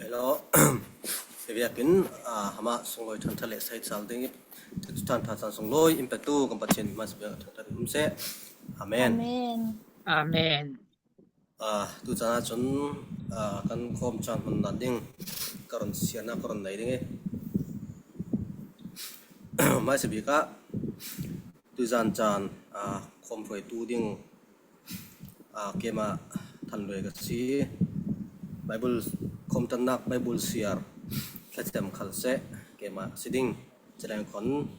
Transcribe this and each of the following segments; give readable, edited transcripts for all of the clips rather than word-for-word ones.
Elaw biakinn amah sunglawi ṭhanṭha le saichal ding i ṭhanṭha caan sunglawi in petu kan Pathian hmasa bik ṭhanṭha in um seh. Amen. Amen. Amen. Tucaan ahcun kan khawm caan hmannak ding ka ron sianak ka ron nei ding i hmaisa bik ah tuzaan caan khawm hruaitu ding Keimah Thanluai ka si. Bible khawmṭannak Bible siar thlacam khal seh keimah si ding. Celengkhon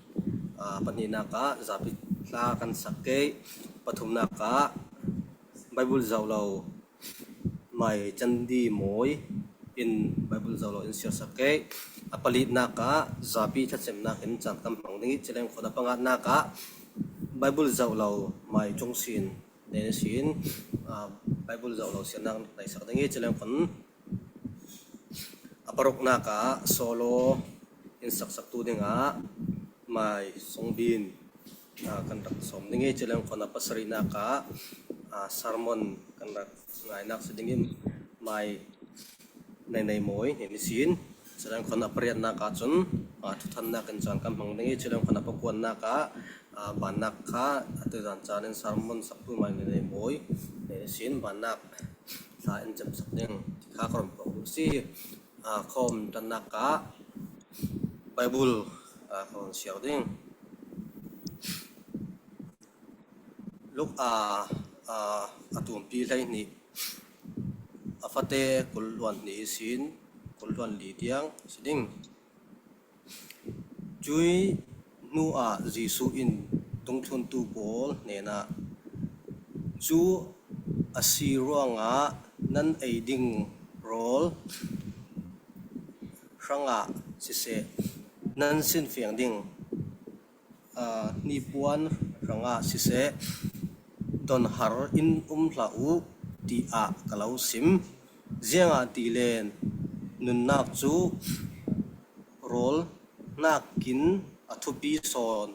pahnihnak ah zapi hla kan sak kei. Pathumnak ah Bible zoh lo mai candi mawi in Bible zoh lo in siar sak kei. A palitnak ah zapi thlacamnak in caan kan hmang ding i celengkhon a pangatnak ah Bible zoh lo mai cung sin nen sin Bible zoh lo sinak nei sak ding i culeng a paruknak ah solo in sak saktu dingah mai Songbin kan rak sawm ding i culeng a pasarihnak ah sermon kan rak ngainak si ding i mai Nei Mawi nih sin Culeng a pariatnak ahcun ṭhuthannak in caan kan hmang ding i culeng a pakuannak ah vannak kha atuzan caan in sermon saktu mai Nei Mawi nih sin vannak thla in cem sak ding ti kha ka ron phuang duh si. Khawm ṭannak ah Bible ka ron share ding. Luke a tumpi 12 a fate 20 luan hnih sin 20 luan li tiang a si ding. Cui hnu ah Jesuh in dungthluntu pawl hnenah, Cu a si ruangah nan ei ding rawl hrangah siseh, nan sinfiang ding Hnipuan hrangah siseh, donhar in um hlah u tiah ka lo sim. Ziangah ti len nunnak cu rawl nakin a thupi sawn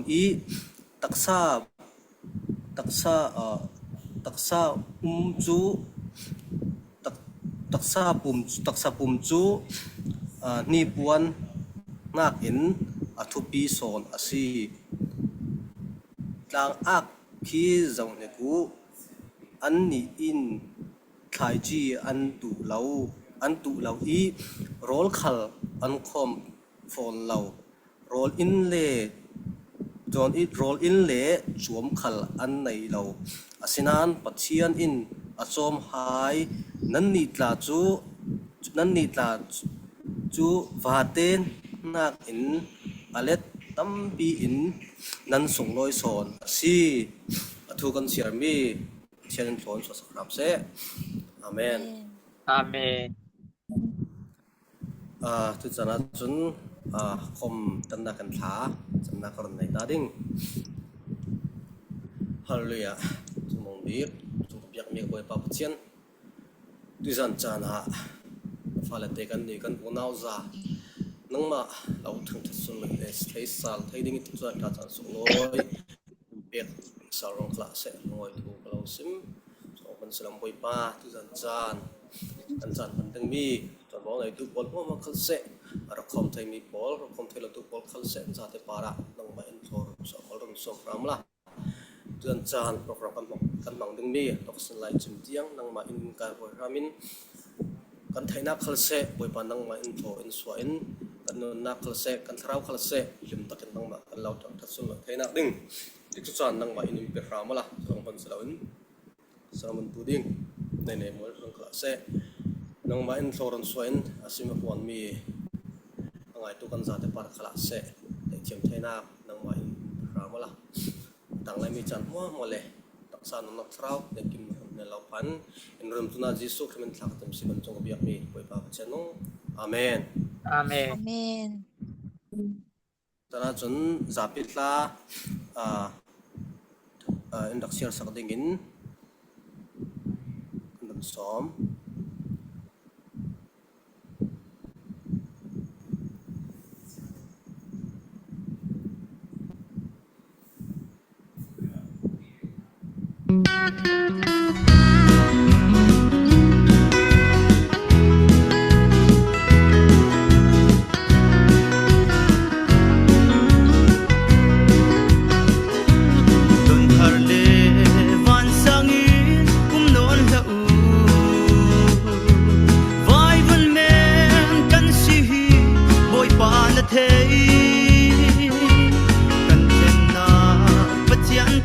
i taksa Taksa pum cu hnipuan nakin a thupi sawn a si. Tlangak khi zoh hnik u, annih in thlaici an tuh lo i rawl khal an khawm fawn lo. Rawl inn le cuam khal an nei lo. Asinain Pathian in a cawm hai. Nannih tla cu vate nakin a let tampi in nan sunglawi sawn a si. Atu kan chiarmi Pathian in thlawn sawsawh hram seh. Amen. Amen. Tuchan ahcun khom tannak kan thla camnak ka ron nei ta ding. Hallelujah. Cungmung bik, cung ka biakmi ka Bawipa Pathian. Tuzan caan ah na fale te kan nih kan unau za nangmah lo thangthat sunlawi le thei sal thei ding in tuchan ta caan sunglawi pek sal rong kla seh lungawi thu ka lo sim. Song kan salam Bawipa tuzan caan Kan caan hman dingmi ṭuanvo ngeitu pawl hmuahhmuah khal seh, a rak khawm theimi pawl, rak khawm thei lotu pawl khal seh, an zate par ah nangmah in thlaw run sawh kol run sawm hram la. Tuan caan program kan hmang, kan hmang dingmi toksin lai cim tiang nangmah in kai hawi hram in kan theihnak khal seh, Bawipa nangmah in thaw in suah in kan nunnak khal seh, kan thlarau khal seh, hlim takin nangmah kan lo ṭhat sun lo theihnak ding. Tikcu caan nangmah in in pe hram la, zong hman si loin. Sermon tu ding nei mual rung hlah seh. Nangmah in thlawran suah in a sim a huanmi a ngaitu kan zate par khalah seh. Theihthiam theinak nangmah in hram la. Tanglei mi caan hmuahhmuah le taksa nunnak thlarau nenkim ne lo phan in rum tuna Jesuh Christ min thla ka si ban cung ka biakmi Bawipa Pathian nung. Amen. Amen. Amen. Tan ahcun zapi hla in rak siarsak dingin kan rak sawm.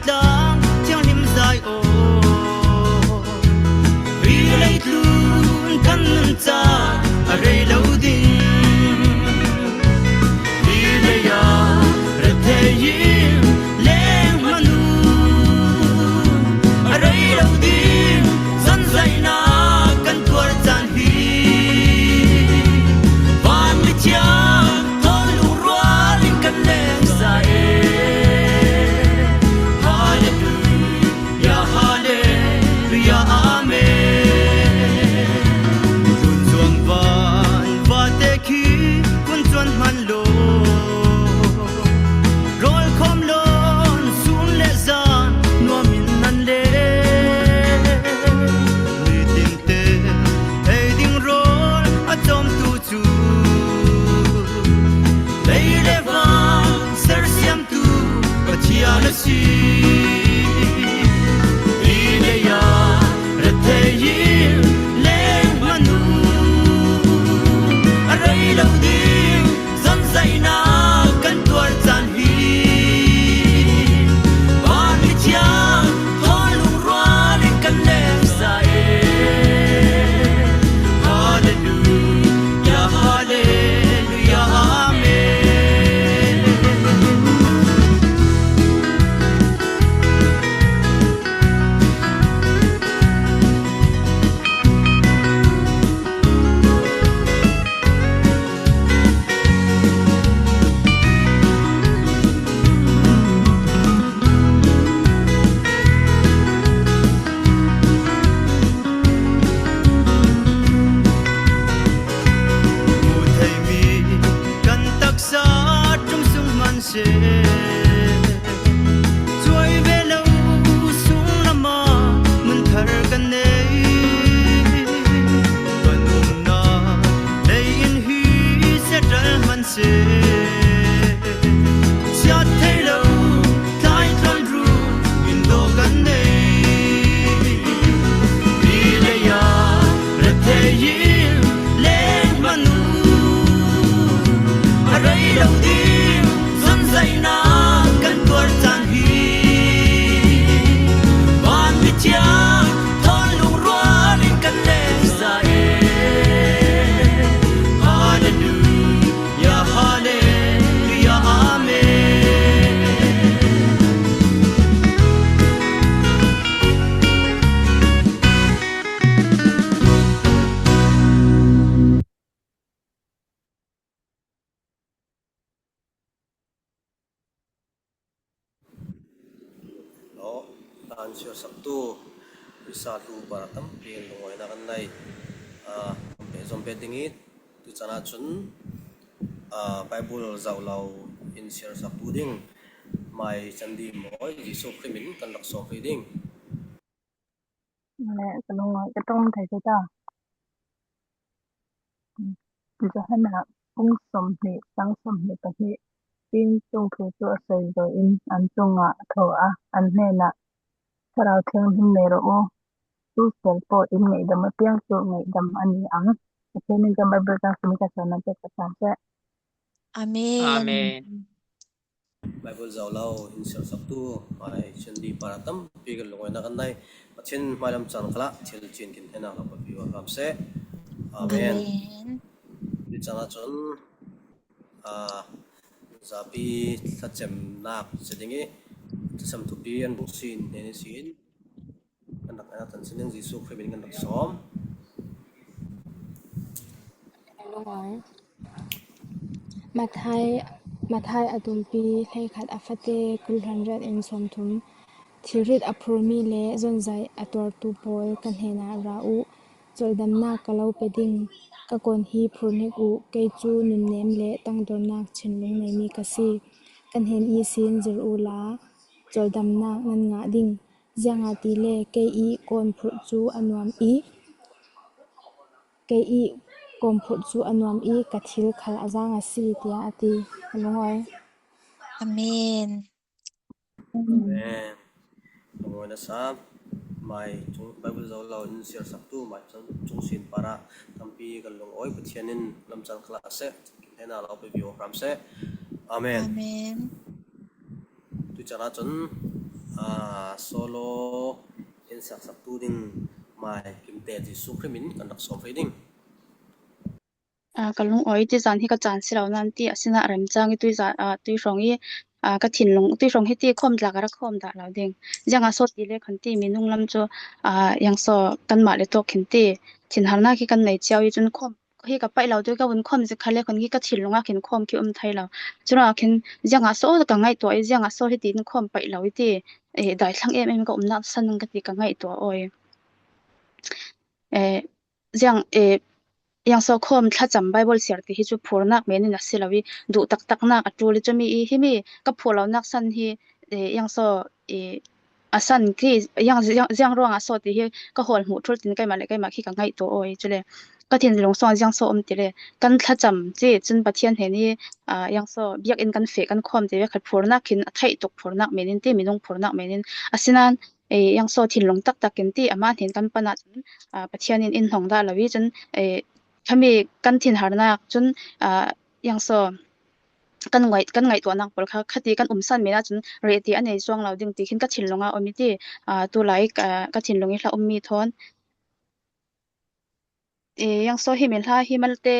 tlang thianghlim zai aw. Hi leitlun kan nun ca a rei lo ding. Hi lei ah rethei in leng hmanh u. A rei lo ding zonzaihnak kan tuar caan hi. Van mithiang thawl lungrual in kan leng zai e. Hallelujah, hallelujah, amen. Tunzuang van vate khi kun chuan hman lo. Rawl khom lon sun le zan nuam in nan le. Nitin te ei ding rawl a cawmtu cu lei le van sersiamtu Pathian a si. Hi lei ah rethei in leng hmanh u. A rei lo ding zonzaihnak kan tuar caan hi. Van mithiang thawl lungrual in kan leng zai e. Hallelujah, hallelujah, amen. Mu theimi kan taksa ṭung sung hmanhseh cuai ve lo sung lam ah mun thar kan nei. Kan umnak lei in hi setral hmanhseh chiat thei lo tlai tluan ru in dawh kan nei. Hi lei ah rethei in leng hmanh u. A rei lo ding zonzaihnak kan tuar caan hi. Van mithiang thawn lungrual in kan leng zai e. Hallelujah, hallelujah, amen. An siasaktu Risa hlu para tampi in lungawinak an nei. Pehzom pe ding i tuchan ahcun Bible zoh lo in siasaktu ding Mai Candi Mawi Jesuh Khrih min kan rak sawm rih ding. Le ka lungawi ka tong thei te ta. Johan ah pung 20 tang 22 tiin chung thu chu a sawi zawhin an chungah a thaw a, an hnenah Thlarau Thianghlim nei rawh u. Chu sual pawh in ngaihdam apiang chu ngaihdam a ni ang. Pathianin kan Bible tang sawm ka sawi nan pek ka tan che. Amen. Amen. Bible zoh lo in serhsaktu hmai Cindy para tampi kan lungawinak kan nei. Pathian hmailam caan kha lah thil cin kin henak lo papi wa hram seh. Amen. Amen. Ni cang ahcun zapi thlacemnak si ding i thlacam thupi an buk sin nen sin kan rak kan sinin Jesuh Khrih min kan rak sawm. Matthai a dumpi 11 a fate 20 in 30. Thilrit a phurmi le zonzaih a tuartu pawl ka hnenah ra u. Cawldamnak ka lo pe ding. Ka kawn hi phur hnik u. Kei cu nunnem le tangdornak thinlung ngeimi ka si. Ka hnen i sin zir u law cawldamnak nan ngah ding. Ziangahtile kei i kawn phurh cu a nuam i kei i kawm phurh cu a nuam i ka thil khal a zaang a si, tiah a ti. Ka lungawi. Amen. Amen. Lungawi na sam. Mai cung Bible zoh lo in siarsaktu mai cung sin para tampi kan lungawi Pathian in lamcan khala seh. Hena lo pe vio hram seh. Amen. Amen. Tuchan ahcun Solo in sak saktu ding Mai Kimte Jesuh Khrih min kan rak sawm ve ding. Ka lungawi tizan hi ka caan si lo nain ti asinain a rem cang i tuihrawng i ka thinlung tuihrawng hi ti khawm tlak a rak khawm dah lo ding. Ziang ah saw ti le khan ti minung lam cu iangsaw kanmah le tawk khin ti thinharnak hi kan nei cio i cun khawm hi ka paih lo tu ka vun khawm zik le khon hi ka thinlung ah khin khawm khi um thai lo. Curuangah khin ziang ah saw ka ngaihtuah i ziang ah saw hi tiin khawm paih lo i ti daithlang em em ka umnak san ka ti ka ngaihtuah oi. Ziang Iangsaw-khawm thlacam Baibal siar ti hi cu phurnak men in a si lo i duh taktaknak a ṭul i cumi i himi ka phur lonak san hi iangsaw i a san khi ziang ruangah saw ti hi ka hawl hmuh ṭhul tin keimah le keimah khi ka ngaih tuah awi cule ka thinlung sawng ziangsaw um ti le kan thlacam ci cun Pathian he ni iangsaw biakinn kan feh kan khawm ti ve khat phurnak khin a theih tuk phurnak men in ti minung phurnak men in asinain iangsaw thinlung taktak in ti amah hnen kan pan ahcun Pathian in in hnong dah lo i cun khami kan thinharnak cun iangsaw kan ngaih kan ngaihtuahnak pawl kha khati kan umsan men ahcun reh ti a nei chuang lo ding ti khin ka thinlung ah um i ti tu lai ka thinlung i hla ummi thawn Iangsaw hi mi hla hi malte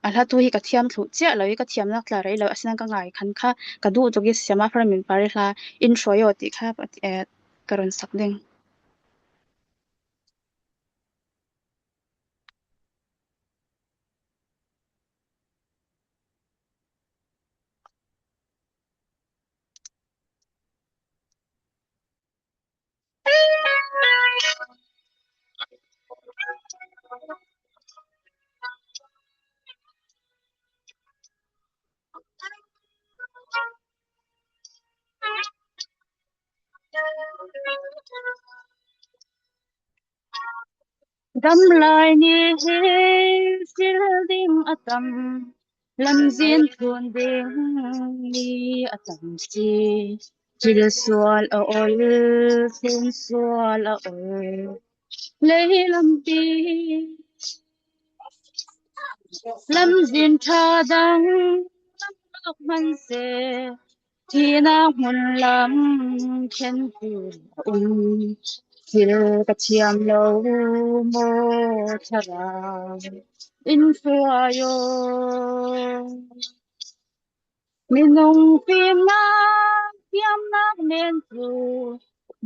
a hla tu hi ka thiam thlu chiah lo i ka thiamnak tla rei lo asinain ka ngai khan kha ka duh tuk i siam ah min par i hla in hruai aw ti kha ka run sak ding. Dam lai ni hi sil ding a tam, lamzin thlun ding mi a tam si. Thil sual a ol, thlun sual a ol. Lei lampi lamzin ṭha dang lam lak hmanhseh, Thihnak hmun lam khentu a um. Thil ka thiam lo maw thlarau in hruai aw. Minung fimnak thiamnak men cu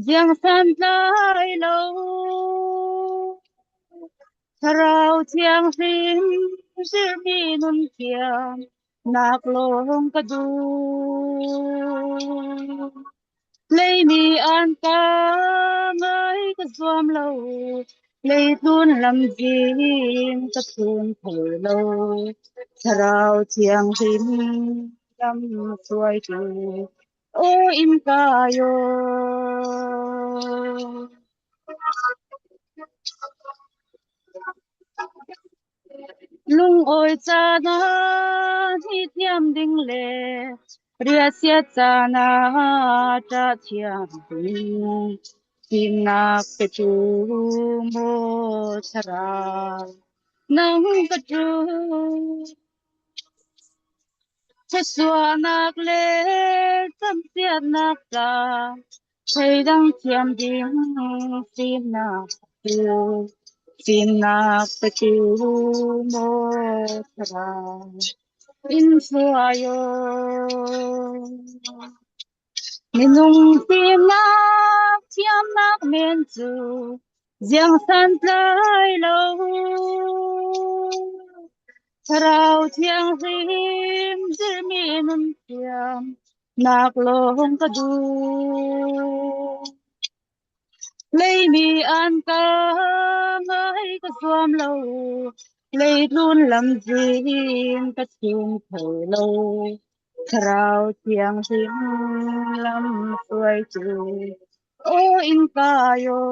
ziang santlai lo. Thlarau thianghlim zirhmi nun thiam nak lawng ka duh. Leimi an ka ngai ka zuam lo, leitlun lamzin ka thlun kho lo. Thlarau thianghlim lam hruaitu, aw in kayo. Lungawi caan ah hi thiam ding le riahsiat caan ah ṭah thiam ding. Fimnak petu maw thlarau nang ka ṭu. Thasuahnak le camhciatnak ca thleidang thiam ding fimnak tu fimnak petu maw thlarau in hruai aw. Minung fimnak thiamnak men cu ziang santlai lo. Thlarau thianghlim zirmi nun thiam nak lawng ka duh. Leimi an ka ngai ka zuam lo, leitlun lamzin ka chim kho lo. Thlarau thianghlim lam hruaitu, aw in kayo.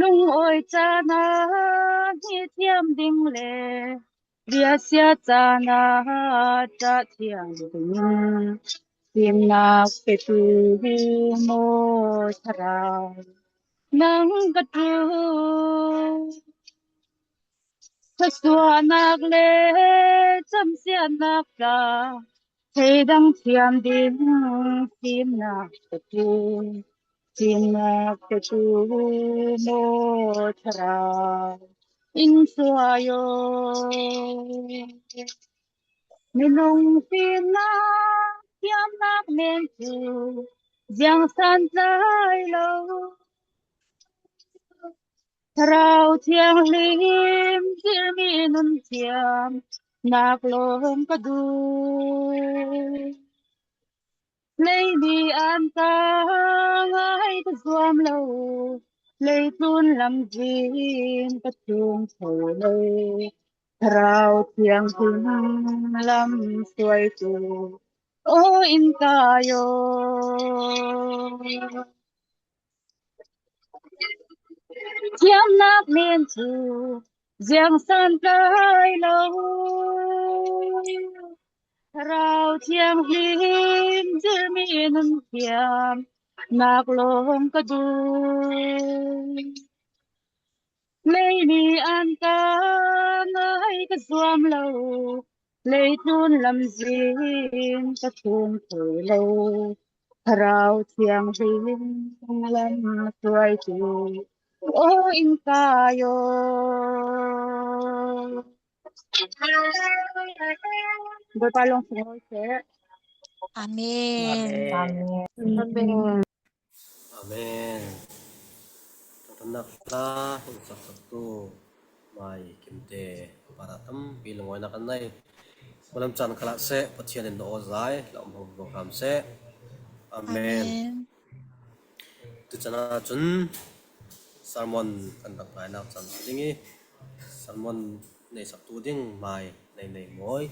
Lungawi caan ah hi thiam ding le Bia sia caan ah ṭah thiam dingin fimnak petu maw thlarau nang ka ṭu. Thluachuahnak le camsiamnak tla theidang thiam ding fimnak petu fimnak petu maw thlarau in hruai aw. Minung fimnak thiamnak men cu ziang santlai lo. Thlarau Thianghlim dirmi nun thiam nak lawng ka duh. Leimi an ka ngai ka zuam lo, leitlun lamzin ka tlung kho lo. Thlarau Thianghlim lam hruaitu, aw in kayo. Thiamnak men cu ziang santlai lo. Thlarau Thianghlim zirmi nun thiam nak lawng ka duh. Lei nih an ka ngai ka zuam lo, leitlun lamzin ka thlum kho lo. Thlarau Thianghlim lam hruaitu, aw in kayo. Bawipa lawng sunglawi seh. Amen. Amen. Amen. Amen. Thangthatnak hla in sak saktu Mai Kimte para tampi lungawinak kan nei. Malam caan khalah seh Pathian in na aw zai la um hom hram seh. Amen. Amen. Tuchan ahcun sermon kan rak ngainak caan si ding i sermon nei saktu ding mai nei nei mawi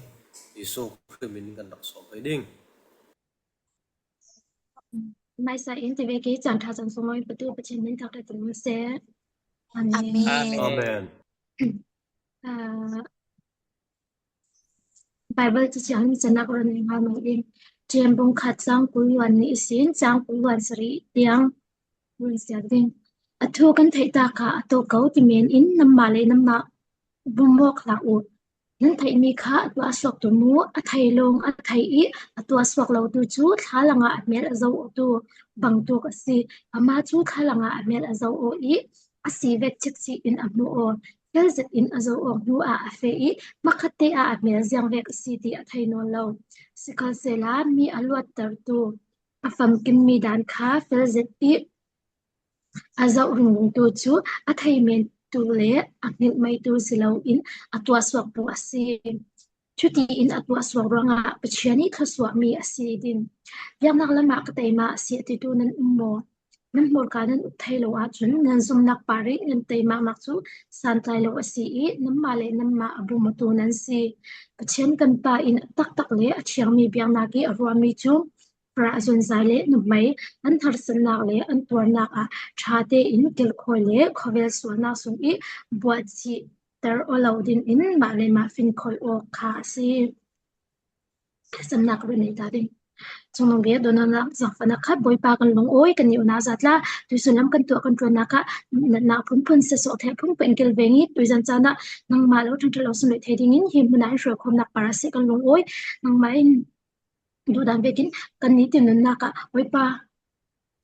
Jesuh Khrih min kan rak sawm hoi ding. Hmaisa in tive ki caan ṭha caan sunglawi petu Pathian min thangṭhat cang seh. Amen. Amen. Amen. Bible cathiang nih canak ron in hngal nawl in ṭem bung khat caang 20 yuan nih sin caang 20 yuan sarih tiang run siar ding. Atu kan theih ta kha a to ko ti men in nanmah le nanmah bumawk hlah u. Nan theihmi kha a tuah suaktu mu, a thei lawng a thei i a tuah suak lotu cu thlalang ah a hmel a zohtu bangtuk a si. Amah cu thlalang ah a hmel a zoh awh i a sivek cikcin in a hmuh aw. Felzet in a zoh awk hnu ah a feh i hmakhatte ah a hmel ziangvek a si ti a thei nawn lo. Sikhalsehla mi a luattertu a famkimmi dan kha felzet i A zoh ringringtu cu a thei mentu le a hngilhmaitu si loin a tuahsuaktu a si. Cuti in a tuahsuak ruangah Pathian nih thluachuahmi a si ding. Biaknak lam ah ka teima a si a titu nan um maw? Nan hmurka nan uk thai lo ahcun nan zumhnak par i nan teimaknak cu santlai lo a si i nanmah le nanmah a bawmtu nan si. Pathian kan Pa in a taktak le a thiangmi biaknak i a ruahmi cu Farah zunzai le nuhmei an harsatnak le an tuarnak ah ṭha tein kilkhawi le khuavel sualnak sung i buahcihter awlo dingin mah le mah fimkhawi awk kha a si. Thlacamnak run ei ta ding. Cungnung bik dawtnak zaangfahnak kha Bawipa kan lungawi kan i unau zatla tuisun lam kan tuah kan ṭuannak ah natnak phunphun sesawh theh phunphun in kilveng i tuizan caan ah nangmah lo ṭhangṭha lo sunlawih thei dingin hi hmun ah in hruai khawmnak para seh kan lungawi nangmah in Duhdan vekin kan nih ti nunnak ah Bawipa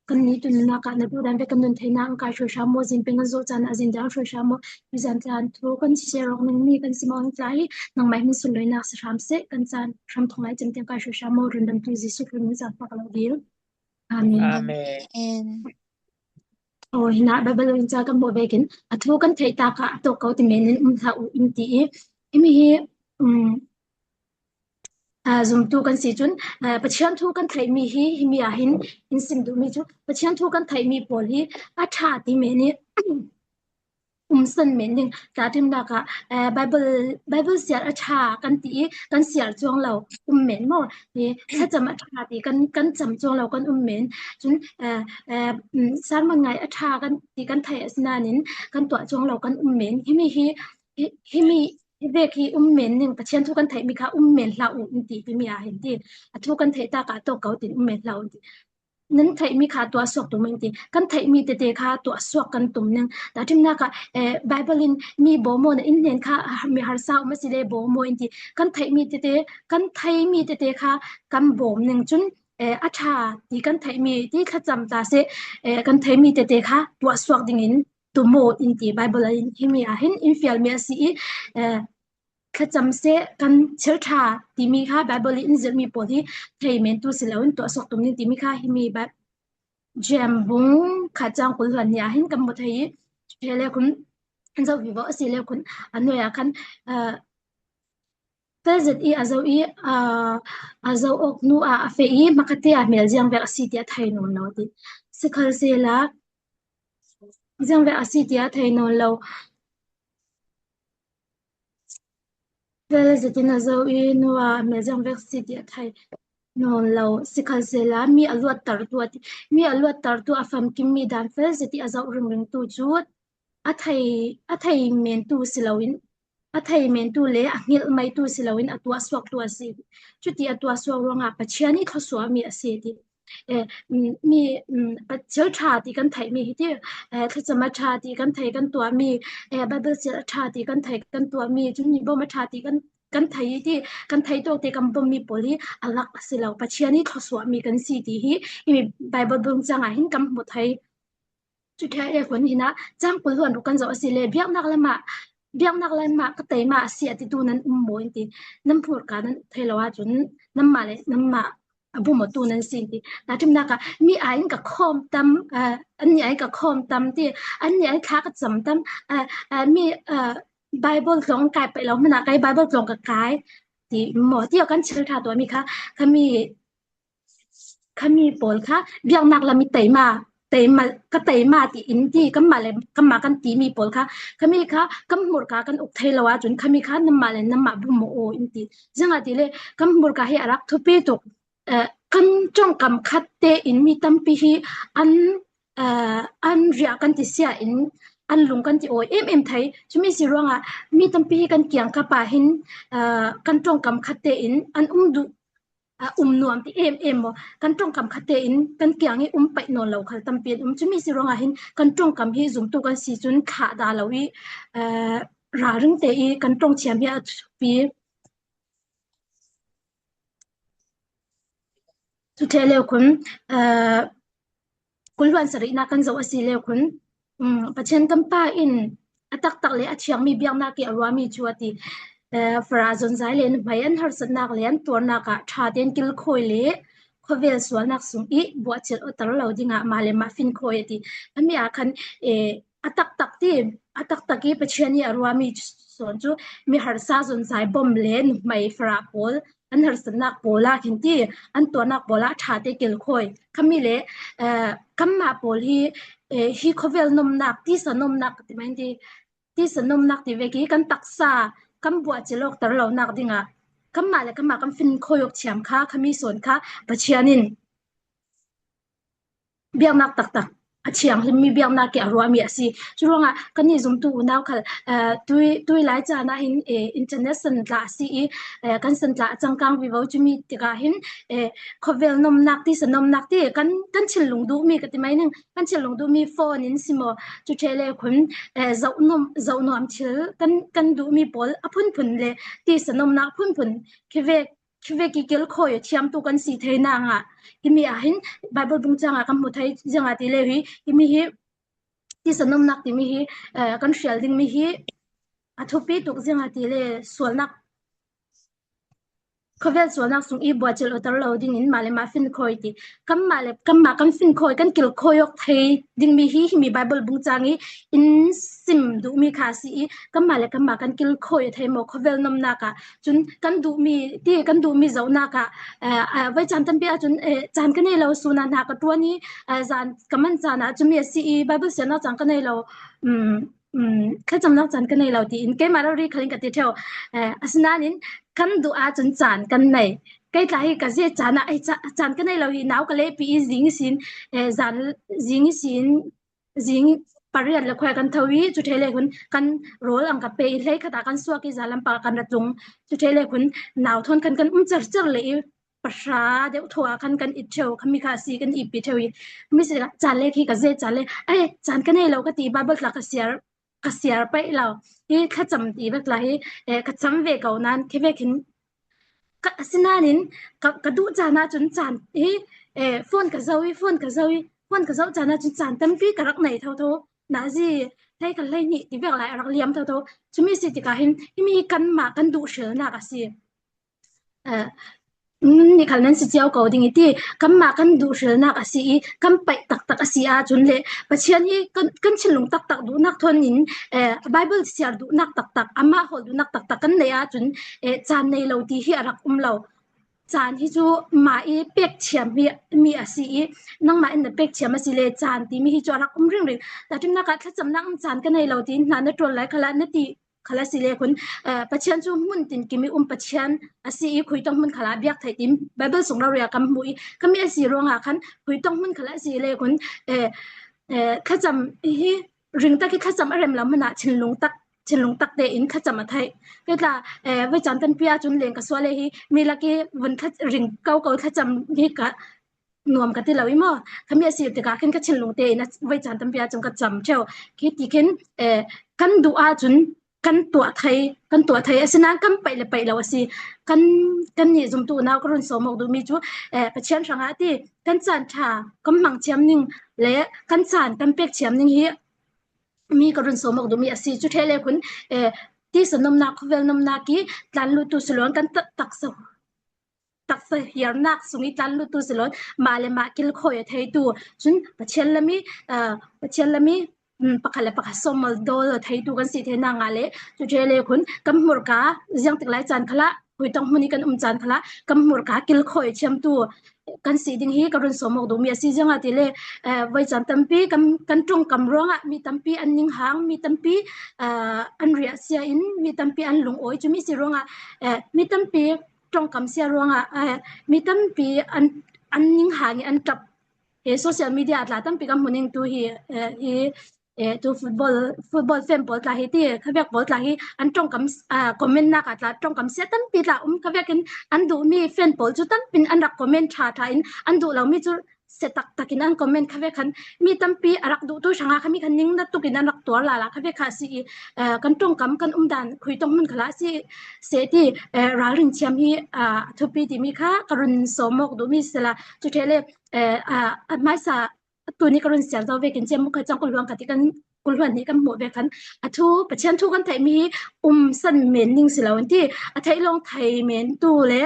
kan nih tu nunnak ah na duhdan ve kan nun theihnak an kai hruai hram maw zin peng kan zawh caan ah zin dang hruai hram maw mizan tlan thu kan si rawk ning mi kan si maw an tlai nangmah min sunlawinak si hram seh kan caan hram thong lai cem tiang kai hruai hram maw rundam tu Jesuh Christ min zaangfah ka lo dil Amen. Amen. Amen. Oh hina Bible in ca kan hmuh vekin a thu kan theih ta ka a to ko ti men in um hlah u in ti i imi hi um Zumtu kan si cun Pathian thu kan theihmi hi himi ah hin in sim duhmi cu Pathian thu kan theihmi pawl hi a ṭha ti men i umsan men ding. Tahṭhimnak ah Bible Bible siar a ṭha kan ti i kan siar cuang lo um men maw? Hi thlacam a ṭha ti kan kan cam cuang lo kan um men. Cun sermon ngai a ṭha kan ti kan theih asinain kan tuah cuang lo kan um men. Himi hi himi. Hi vek hi um men ning Pathian thu kan theihmi kha um men hlah u in ti timi ah hin ti. A thu kan theih tak ah tawk ko tin um men hlah u in ti. Nan theihmi kha tuah suak tum in ti. Kan theihmi tete kha tuah suak kan tum ning. Tahṭhimnak ah eh, Bible in mi bawm na inn hnen kha mi harsa um a si le bawm in ti. Kan theihmi tete kan theimi tete kha kan bawm ning cun eh, a ṭha ti kan theihmi ti thlacam ta seh eh, kan theihmi tete kha tuah suak ding in tumaw in ti Bible in himi ah hin in fialmi a si i eh, thlacam seh kan thil ṭha timi kha Bible in zirhmi pawl hi thei men tu si loin tuah sawk tum ning timi kha himi Jeim bung kha cang kul hluan ni ah hin kan mu thei i he le khun zo vivo a si le khun a ah khan Felzet i a zoh i a zoh awk hnu ah a feh i hmakhatte ah hmel ziangvek a si tiah a thei nawn lo a ti. Sikhalsehla ziangvek a si tiah a thei nawn lo. Felzet in a zoh i hnu ah hmel ziangvek a si tiah a thei nawn lo. Sikhalsehla mi a luattertu a ti. Mi a luattertu a famkimmi dan felzet i a zoh ringringtu cu a thei a thei mentu si loin A thei mentu le a hngilh meitu si loin a tuahsuaktu a si. Cuti a tuahsuak ruangah Pathian i thluasuahmi a si ti. Eh, mi thil ṭha ti kan theihmi hi ti thlacam a ṭha ti kan thei kan tuahmi Bible sil a ṭha ti kan thei kan tuahmi cun mi bawm a ṭha ti kan kan thei ti kan thei tawk te kan bawmmi pawl hi a lak a si lo Pathian i thluasuahmi kan si ti hi hi Bible bung cangah hin kan hmu thei Cuṭhia e kun hin ah cangkul huan ruk kan zoh a si le biaknak lam ah biaknak lam ah ka teima a si a titu nan um maw in ti nan phurka nan thei lo ahcun nanmah le nanmah a bumatu nan si ti. Tahṭhimnak ah mi ai in ka khawm tam an nih ai ka khawm tam ti an nih ai thla ka cam tam mi Bible tlawng kai paih lo hmanh ah kai Bible tlawng ka kai ti maw ti kan thil ṭha tuahmi kha khami Khami pawl kha biaknak lam i teima teima ka teima ti in ti kanmah le kanmah kan timi pawl kha khami kha kan hmurka kan uk thei lo ahcun khami kha nanmah le nanmah bum maw aw in ti. Zeicah ti le kan hmurka hi a rak thupi tuk. Eh, kan ṭawngkam khat tein mi tampi hi an eh, an riah kan ti sia in an lung kan ti awi emem thei. Cumi si ruangah mi tampi hi kan kiangkap ah hin eh, kan ṭawngkam khat tein an um duh um nuam ti em em maw kan tongkam khat tein kan kiang i um paih nawn lo khal tampi an um chumi si ruangah hin kan tongkam hi zumtu kan si cun thlah da lo i ralring te i kan tong thiam hi a pi cu the leo khun Kulhluan sarihnak kan zoh a si lio khun Pathian kan Pa in a taktak le a thiangmi biaknak i a ruahmi cu a ti. Farah zonzai le nuhmei an harsatnak le an tuarnak ah ṭha tein kilkhawi le khuavel sualnak sung i buahcilh awter lo dingah mah le mah finkhawi a ti. Ami ah khan a taktak ti a taktak i Pathian i a ruahmi sawn cu mi harsa zonzai bawmh le nuhmei farah pawl an harsatnak pawl ah khin ti an tuahnak pawl ah ṭha te kilkhawi khami le kanmah pawl hi hi khawvel nomnak tisa nomnak ti mai ti tisa nomnak ti ve ki kan taksa kan buah cilok ter lo nak dingah kanmah le kanmah kan fin khoyok thiam kha khami sawn kha Pathian in Biaknak taktak a thianghlimmi biaknak i a ruahmi a si. Cu ruangah kannih zumtu unau khal tui tui lai caan ah hin internet santla a si i kan santla a cangkang vivo cumi tikah hin khawvel nomnak ti sanomnak ti kan kan thinlung duhmi ka ti mai ning kan thinlung duhmi phone in si maw cu the le khun zoh nom zoh nuam thil kan kan duhmi pawl a phunphun le ti sanomnak phunphun khi ve Khivek i kilkhawi a thiamtu kan si thei na nga himi ah hin Bible bung changah kan hmu thei zingah ti le hi himi hi tisanomnak timi hi kan hrial dingmi hi a thupi tuk zingah ti le sualnak khawvel sualnak sung i buachil otar lo ding in mah le mah fin khoi ti kan mah le kan mah kan fin khoi kan kil khoi ok thei dingmi hi himi Bible bung chang i in sim duhmi kha si i kan mah le kan mah kan kil khoi thei mo khawvel nomnak ah Cun kan duhmi ti kan duhmi zohnak ah voi caan tampi ahcun caan ka nei lo suna hna ka ṭuan i zan ka man caan ah cumi a si i Bible siannak caan ka nei lo thlacamnak caan ka nei lo tiin keimah rori khal in ka ti ṭheo. Asinain kan duh ahcun caan kan nei. Kei tla hi ka ze caan ah ai caan ka nei lo i nau ka lehpi i zing sin zan zing sin zing Pariat le khuai kan tho i cu ṭhe le khun kan rawl ang ka pe i hlei khat ah kan suak i zalam pa kan ra tlung. Cu ṭhe le khun nau thon khan kan um cer cer le i pahra deuh thaw ah khan kan it ṭheo khami kha si kan i pi ṭheo i mi si caan le khi ka ze caan le ai caan ka nei lo ka ti Bible tla ka siar ka siar paih lo hi thlacam ti bak tla hi ka cam ve ko nan khi ve khin Ka asinain ka, ka duh caan ahcun caan hi eh, phone ka zoh i phone ka zoh i phone ka zoh caan ahcun caan tampi ka rak nei thotho. Nazi hlei ka hlei hnih ti vek lai a rak liam thotho. Cumi si tikah hin himi kanmah kan duh hrilnak a si. Eh, nih khal nan si cio ko ding i ti kanmah kan duh hrilnak a si i kan paih taktak a si ahcun le Pathian hi kan, kan thinlung taktak duhnak thon in eh, Bible siar duhnak taktak amah hawl duhnak taktak kan neih ahcun eh, caan nei lo ti hi a rak um lo. Caan hi cu mah i pek thiam mi, mi a si i nangmah in na pek thiam a si le caan timi hi cu a rak um ringring. Tahchunhnak ah thlacamnak in caan ka nei lo tiin hna na ṭuan lai khala na ti khala si le khun Pathian cu hmun tin kim i um Pathian a si i khui tong hmun khala biak thei tim Bible sung ro ria kam hmu i kami a si ruangah khan khui tong hmun khala si le khun thlacam hi ring tak hi thlacam a rem lam hmanah thinlung tak thinlung tak tein thlacam a theih ketla voi caan tampi ahcun leng ka sual hi mi laki vun ring ko ko thlacam hi ka nuam ka ti lo i maw khami a si tikah khin ka thinlung tein voi caan tampi ahcun ka cam theo khi ti khin kan duh ahcun kan tuah thei kan tuah thei asinain kan paih le paih lo a si kan kan nih zumtu nau ka run sawm awk duhmi cu Pathian hrangah ti kan caan ṭha kan hmang thiam ning le kan caan kan pek thiam ning hi mi ka run sawm awk duhmi a si cu ṭhe le khun tisa nomnak khawvel nomnak i tlan lutu siloin kan taksa taksa hiarnak sung i tlan lutu siloin mah le mah kilkhawi a theitu cun Pathian lami Pathian lami pakhat le pakhat sawmal dawl a theitu kan si the na nga le cu ṭhe le khun kan hmurka ziang tik lai caan khala huitong hmun i kan um caan khala kan hmurka kilkhawi thiamtu kan si ding hi ka run sawm awk duhmi a si zing ah ti le voi caan tampi kan kan tongkam ruangah mi tampi an ning hang mi tampi an riah sia in mi tampi an lungawi cumi si ruangah mi tampi tongkam sia ruangah mi tampi an an ning hang i an tap he social media tla tampi kan hmuning tu hi hi tu football football fan pawl tla hi ti khavek pawl tla hi an tongkam comment nak ah tla tongkam sia tampi tla um khavek in an duh mi fan pawl chu tampin an rak comment tha tha in an duh lo mi chu se tak tak in an comment khave khan mi tampi arak duh tu hranga khami khan ning na tuk in an rak tuar la la khave kha si i kan tongkam kan umdan khui tong mun khala si se ti ralrin thiam hi thupi ti mi kha karun somok du mi sela chu thele hmaisa tuni ka run siar zo ve kin chem mu kha chang kul luang ka ti kan kul huan ni kan hmuh ve khan a thu Pathian thu kan theih mi hi um san men ning si lo an ti a theih long thei men tu le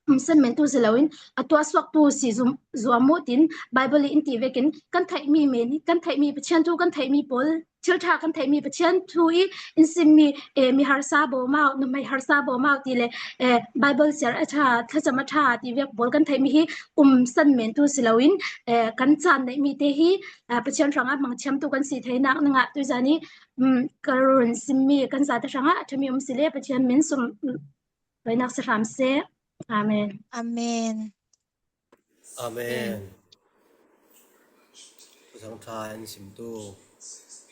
um san men tu si lo in a tua suak tu si zum zuam mu tin Bible in ti vekin kan theih mi men kan theih mi Pathian thu kan theih mi pawl thil ṭha kan theihmi Pathian thu i in simmi mi harsa bawmau nuhmei harsa bawmau ti le Bible siar a ṭha thlacam a ṭha ti vek pawl kan theihmi hi um san men tu si loin kan caan neihmi te hi Pathian hrangah hmang thiamtu kan si theinak ningah tuzan i ka run simmi kan zate hrangah a ṭhami um si le Pathian min sung loinak si hram seh. Amen. Amen. Amen. Thangṭha in simtu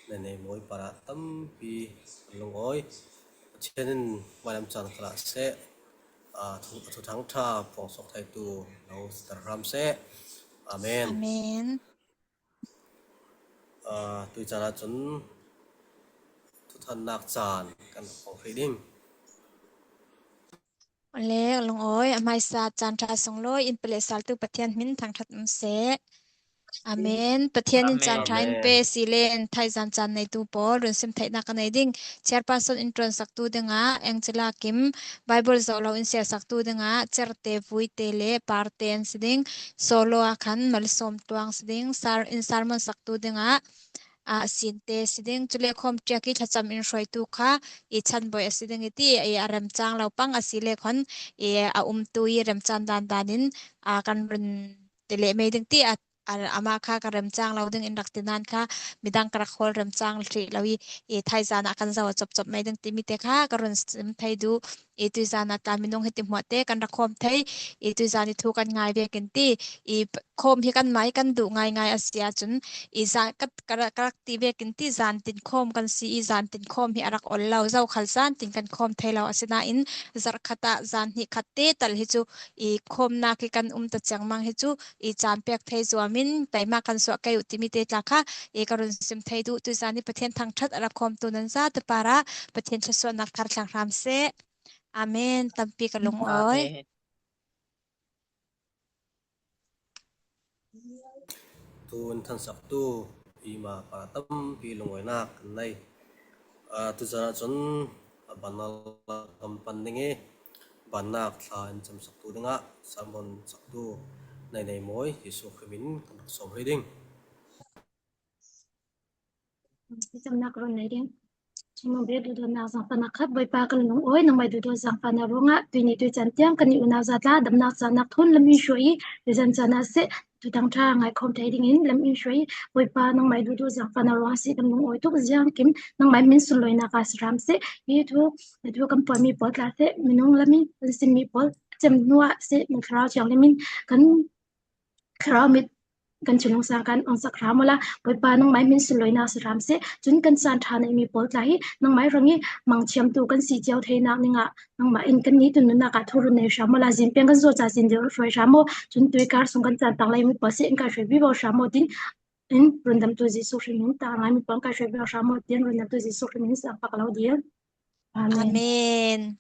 na nei mawi parah tampi an lungawi. Pathian in hmailam caan kal ah seh, a thuthangṭha phuangsawk theitu lo siter hram seh. Amen. Amen. Tucaan ahcun thuthannak caan kan rak hmang hrih ding. Le lungawi a hmaisa caan ṭha sunglawi in pale saltu Pathian min thangṭhat um seh. Amen. Pathian in caan ṭha in pe Amen. silen thaizan caan neitu pawl run sim theihnak ka nei ding. Chairperson in ṭuan saktu dingah Angela Kim, Bible zoh lo in share saktu dingah Certe, Vuite le Parte an si ding. Solo ah khan Malsawm Tluang si ding. Sar in sermon saktu dingah ah sinte si ding cule khawm ṭiak i thlacam in hruaitu kha i chanbawi a si ding i ti i a remcang lo pang a si le khon i a umtu i remcaan dan dan in a kan run ti le mei ding ti a amah kha ka remcang lo ding in rak ti nan kha midang ka rak hawl remcang hrih lo i i thaizan ah kan zo a chop chop mei ding timi te kha ka run sim thei du. I tuzan ah tla minung hi ti hmuah te kan rak khawm thei. I tuzan i thu kan ngai ve kan ti. I khawm hi kan mai kan duh ngaingai a si ahcun i zan ka ka rak ti ve kan ti zan tin khawm kan si i zan tin khawm hi a rak ol lo. Zokhal zan tin kan khawm thei lo. Asinain zarhkhat ah zan hnih khat te tal hi cu i khawmnak hi kan um ta chiangmang hi cu i caan pek thei zuam in teima kan suah kei u timi te tla kha i ka run sim thei duh tuzan i Pathian thangṭhat a rak khawmtu nan za te para Pathian thluasuahnak thar thlang hram seh. Amen. Tampi ka lung awi. Amen. Tun thansaktu ima para tampi lungawinak kan nei. Tuzan ahcun a banal kan pan ding i Vannak thla in camsaktu dingah sermon saktu Nai Nei Mawi Jesuh Khrih min kan rak sawm hrih ding. Thlacamnak rawn nei ding. Chimong be duhdawtnak zaangfahnak khat Bawipa kan lung awi nangmah duhdawt zaangfahnak ruangah tuini tuicaan tiang kan i unau zatla damnak caanak thun lam in hruai i tuzan caan ah seh tudang ṭha ngai khom thei ding in lam in hruai i Bawipa nangmah duhdawt zaangfahnak ruangah seh kan lung awi tuk ziang kim nangmah min sunlawinak ah si hram seh hi thu thu kan puanmi pawl tla seh minung lam in kan simmi pawl cem hnu ah seh na thlarau thianghlim in kan thlarau mit kan thinlung sang kan ong sak hram ula Bawipa nangmah min sunlawinak si hram seh cun kan caan ṭha neihmi pawl tla hi nangmah rang i mangthiam tu kan si cio theinak ningah nangmah in kan ni tun nunnak ah thurun nei hram ula zin peng kan zaw ca zin deu hruai hram u cun tuikar sung kan caan tang lai mi pawl seh in kai hruai bi bo hram u tin in rundamtu Jesuh Khrih min ta ngai mi pawl kai hruai bi hram u tin rundamtu Jesuh Khrih min sang pak lo dir Amen. Amen.